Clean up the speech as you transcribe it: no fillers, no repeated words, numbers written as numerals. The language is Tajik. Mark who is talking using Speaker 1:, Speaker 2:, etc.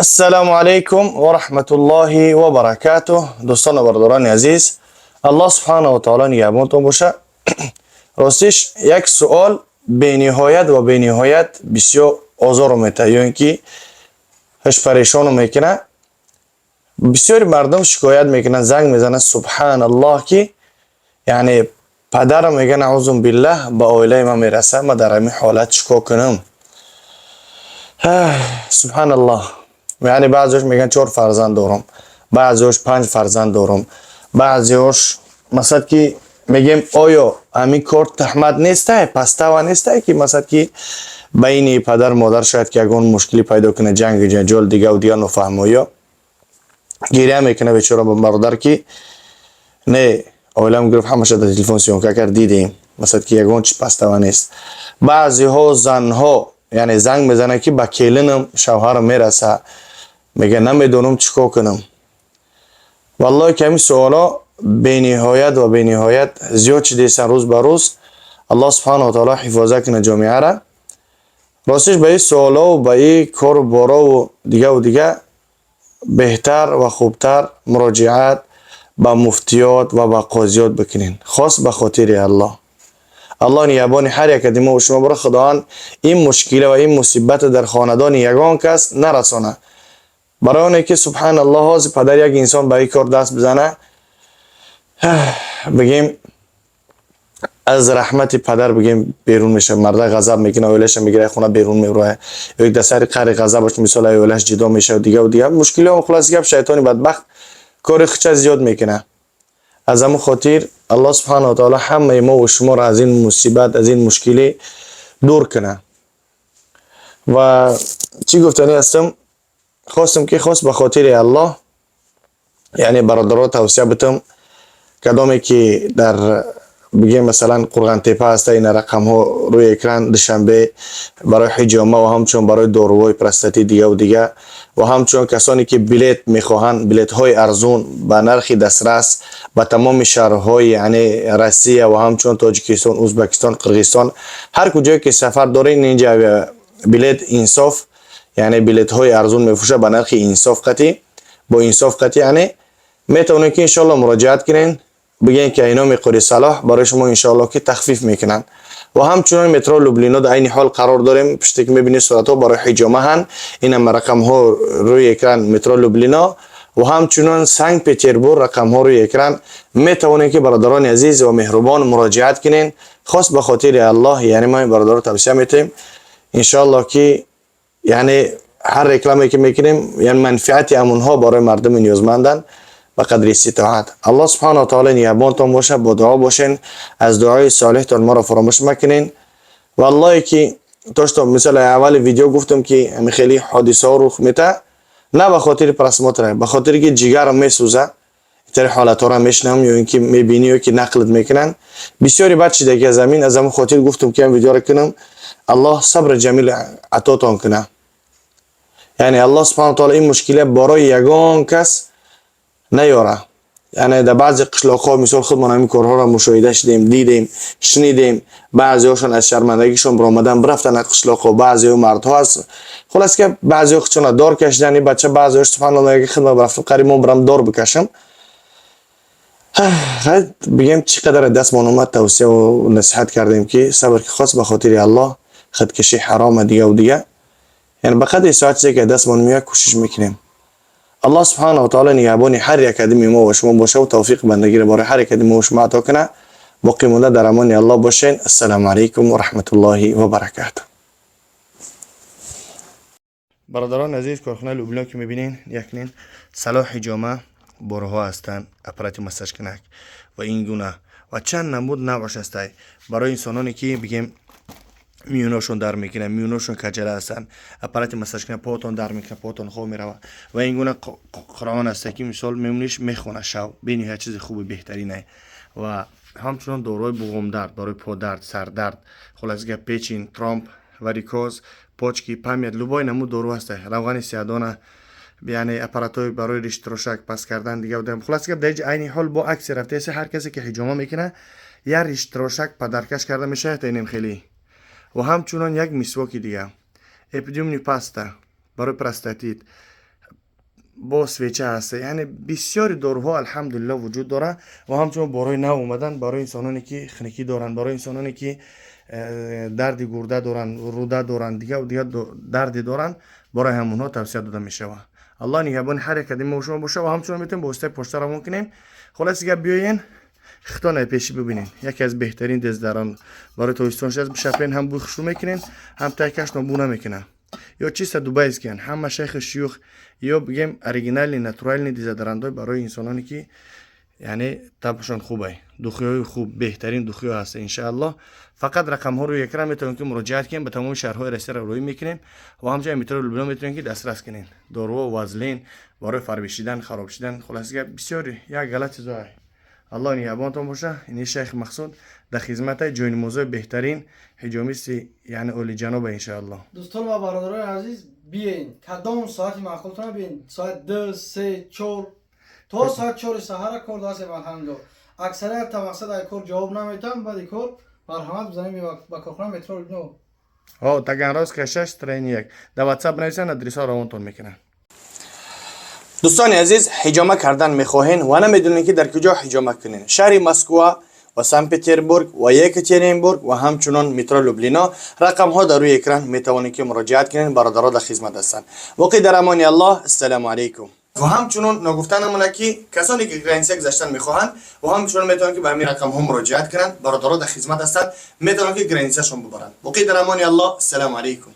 Speaker 1: Ассалому алайкум ва раҳматуллоҳи ва баракатуҳ. Дӯстон ва бародарони азиз, Аллоҳ субҳанаҳу ва таоло нигаҳбонтон боша. Ростиш, як суол бениҳоят ва бениҳоят бисёр озору метаҳад ё ин ки ҳеш парешону мекунад. Бисёри мардум шикоят мекунанд, занг мезананд, субҳаналлоҳ, ки яъне падарам мегӯяд, наъузу биллаҳ, ба оилаи ман мерасад, ман дар ҳамин ҳолат чӣ кор кунам? Субҳаналлоҳ. Яъне баъзеош мегӯянд, чор фарзанд дорам, баъзеош панҷ фарзанд дорам, баъзеош, масалан, ки мегӯем, оё ҳамин кор туҳмат нестай, подстава нестай, ки, масалан, ки байни падар модар шояд ки ягон мушкилӣ пайдо кунад, ҷангу ҷанҷол, дигаву дигар нофаҳмоиё. Гиря мекунад бечора бародар, ки не, оилам гирифт, ҳамаша дар телефон съёмка кард, дидем, масалан, ки ягон чи подстава нест. Баъзеҳо занҳо, яъне, занг мезананд, ки ба келинам, шавҳарам мераса, мегӯяд, намедонам чӣ кор кунам. Валлоҳи, ки ҳамин суолҳо бениҳоят ва бениҳоят зиёд шидесан рӯз ба рӯз. Аллоҳ субҳанаҳу ва таоло ҳифозат кунад ҷомеара. Ростиш, ба ин суолову ба ин кору борову дигаву дига беҳтар ва хубтар муроҷиат ба муфтиёт ва ба қозиёт бикунед, хос ба хотири Аллоҳ. Аллоҳ нигаҳбони ҳар яке мо шумо бора. Худованд ин мушкила ва ин мусибата дар хонадони ягон кас нарасонад, барои оне ки, субҳаналлоҳ, ҳозир падар як инсон ба ин кор даст бизана, бигем, аз раҳмати падар, бигем, берун мешавад. Марда ғазаб мекунад, оилаша мегирад, хона берун мерояд ё дар сари қаҳри ғазабаш, мисол, оилаш ҷудо мешавад, дигаву дигар мушкилиҳо. Хулоси гап, шайтони бадбахт кори худша зиёд мекунад. Аз ҳамон хотир Аллоҳ субҳанаҳу ва таоло ҳамаи мо ва шуморо аз ин мусибат, аз ин мушкилӣ дур кунад. Ва чӣ гуфтанӣ ҳастам? Хостам, ки хос ба хотири Аллоҳ, яъне, бародаро тавсия битам, кадоме ки дар, бигем, масалан, Қурғантепа ҳаста, ина рақамҳо рӯи экран, Душанбе, барои ҳиҷома ва ҳамчунон барои доруҳои простатит, дигаву дига, ва ҳамчунон касоне ки билет мехоҳанд, билетҳои арзун ба нархи дастрас ба тамоми шаҳрҳои, яъне, Россия ва ҳамчунон Тоҷикистон, Узбекистон, Қирғизистон, ҳар куҷое ки сафар доред, инҷа Билет Инсоф, яъне, билетҳои арзун мефурӯшад ба нархи инсоф қатӣ, бо инсоф қатӣ. Яъне, метавонед, ки иншоалло муроҷиат кунед, бигӯед, ки айноми Қори Салоҳ, барои шумо иншоалло ки тахфиф мекунанд. Ва ҳамчунон метро Люблино дар айни ҳол қарор дорем, пуште ки мебинед, суратҳо барои ҳиҷомаҳанд, инам рақамҳо рӯи экран, метро Люблино ва ҳамчунон Санкт Петербург, рақамҳо рӯи экран. Метавонед, ки бародарони азиз ва меҳрубон муроҷиат кунед, хос ба хотири Аллоҳ. Яъне, мо ин бародаро тавсия метиҳем, иншоалло ки, яъне, ҳар рекламе ки мекунем, яъне, манфиати ҳамонҳо барои мардуми ниёзманданд ба қадри иститоат. Аллоҳ субҳанаҳу ва таоло нигаҳбонтон бошад, бо дуо бошен, аз дуои солеҳтон моро фаромӯш макунен. Валлоҳе ки то что мисол аввали видео гуфтам, ки ҳами хеле ҳодисаҳо рух метаҳад, на ба хотири просмотра, ба хотире ки ҷигарам месӯза, итари ҳолатҳоро мешунавам ё ин ки мебинӣ ё ки нақлт мекунанд, бисёре бад шидаги аз замин. Аз ҳамон хотир гуфтам, ки ҳам видеоро кунам. Аллоҳ сабри ҷамил атотон кунад. Яъне, Аллоҳ субҳанаҳу ва таоло ин мушкилия барои ягон кас наёра. Яъне, дар баъзе қишлоқҳо, мисол, худмон ҳамин корҳоро мушоҳида шудем, дидем, шунидем. Баъзеҳошон аз шармандагишон баромадан бирафтан аз қишлоқҳо, баъзеҳо мардҳо аз, хулос ки, баъзеҳо худшона дор кашидан. Ин бача, баъзеҳош, субҳаналлоҳ, яке хидмат рафтам, қариб мо бирам дор бикашам. Бигем, чӣ қадар дастмон омад, тавсияву насиҳат кардем, ки сабр, ки хос ба хотири Аллоҳ, худкашӣ ҳарома, дигаву дига. Яъне, ба қадри соат чизе ки дастмон меояд, кӯшиш мекунем. Аллоҳ субҳанаҳу ва таоло нигаҳбони ҳар як адими мо ва шумо боша ва тавфиқи бандагиро барои ҳар як адими мо ва шумо ато кунад. Боқӣ монда дар амони Аллоҳ бошен. Ассалому алайкум ва раҳматуллоҳи ва баракатуҳ. Бародарони азиз, корхонаи Люблино ки мебинен, якнин салоҳ ҳиҷома борҳо ҳастанд, аппарати массажкунак ва ин гуна ва чанд намуд навъаш ҳастай, барои инсононе ки, бигем, миёношон дар мекунад, миёношон каҷала ҳастанд, аппарати массажкунак, поотон дар мекунад, поотон хоб меравад. Ва ин гуна Қуръон ҳаста, ки, мисол, мемониш, мехона шав, бениҳоят чизи хуби беҳтаринае. Ва ҳамчунон доруҳои буғумдард, барои подард, сардард, хулос гап, печень, тромб, варикоз, почки, память, любой намуд дору ҳаста, равғани сиядона, яъне, аппаратҳои барои риштрошак паст кардан, дига. Хулос гап, дар айни ҳол бо аксия рафтааст. Ҳар касе ки ҳиҷома мекунад, як риштрошак подаркаш карда мешавад, инем хеле. Ва ҳамчунон як мисвоки дига, эпидемни паста барои простатит. Бо свеча ҳаста, яъне бисёри доруҳо, алҳамдулилло, вуҷуд дорад. Ва ҳамчунон борҳои нав омадан барои инсононе, ки хунукӣ доранд, барои инсононе, ки дарди гурда доранд, рӯда доранд, дигар дигар дарде доранд, барои ҳамонҳо тавсия дода мешавад. Аллоҳ нигаҳбони ҳар як мо шумо боша. Ва ҳамчунон метавонем бо воситаи почта равон кунем. Хулоси гап, биёен, хитона пешӣ бибинен. Яке аз беҳтарин дезодорант барои тобистон шудааст. Бишапен, ҳам бӯи хушрӯ мекунен, ҳам тайкашно бӯ намекунад. Ё чиста дубайскиян, ҳама шайху шуюх, ё бигем, оригинальный, натуральный дезодорантҳои барои инсононе, ки яъне табшон хубай. Духиҳои хуб, беҳтарин духиҳо ҳаста, иншааллоҳ. Фақат рақамҳо рӯи экран, метавонем, ки муроҷиат кунем. Ба тамоми шаҳрҳои Россияро роҳӣ мекунем ва ҳамчунин метро Люблино метавонем, ки дастрас кунем. Доруҳо, вазлин барои фарбишидан, хароб шидан, хулоси гап, бисёри як галат чизоай. Аллоҳ нигаҳбонтон боша. Ини шайх Мақсуд дар хизматай, ҷойнамозои беҳтарин, ҳиҷомисти, яъне олиҷаноба, иншааллоҳ.
Speaker 2: Дӯстон ва бародарони азиз, биен, кадом соати маъқултона биен, соат 2, 3, 4 то соат 4 саҳара кор дастем, алҳамдулилло. Аксарият та мақсад ай кор ҷавоб наметам. Баъди кор марҳамат бизанем ба корхона, метро Люблино.
Speaker 1: О, Таганрогская 6, строение 1. Дар WhatsApp нависанд, адресҳо равонтон мекунанд. Дӯстони азиз, ҳиҷома кардан мехоҳен ва намедонед, ки дар куҷо ҳиҷома кунед? Шаҳри Москва ва Санкт Петербург ва Екатеринбург ва ҳамчунон метро Люблино, рақамҳо дар рӯи экран, метавонед, ки муроҷиат кунед. Бародаро дар хизмат ҳастанд. Боқӣ дар амони Аллоҳ. Ассалому алайкум. Ва ҳамчунон ногуфта намонад, ки касоне, ки граница гузаштан мехоҳанд, ва ҳамчунон метавонанд, ки ба ҳамин рақамҳо муроҷиат кунанд. Бародаро дар хизмат ҳастанд, метавонанд, ки границашон бубаранд. Боқӣ дар амони Аллоҳ. Ассалому алайкум.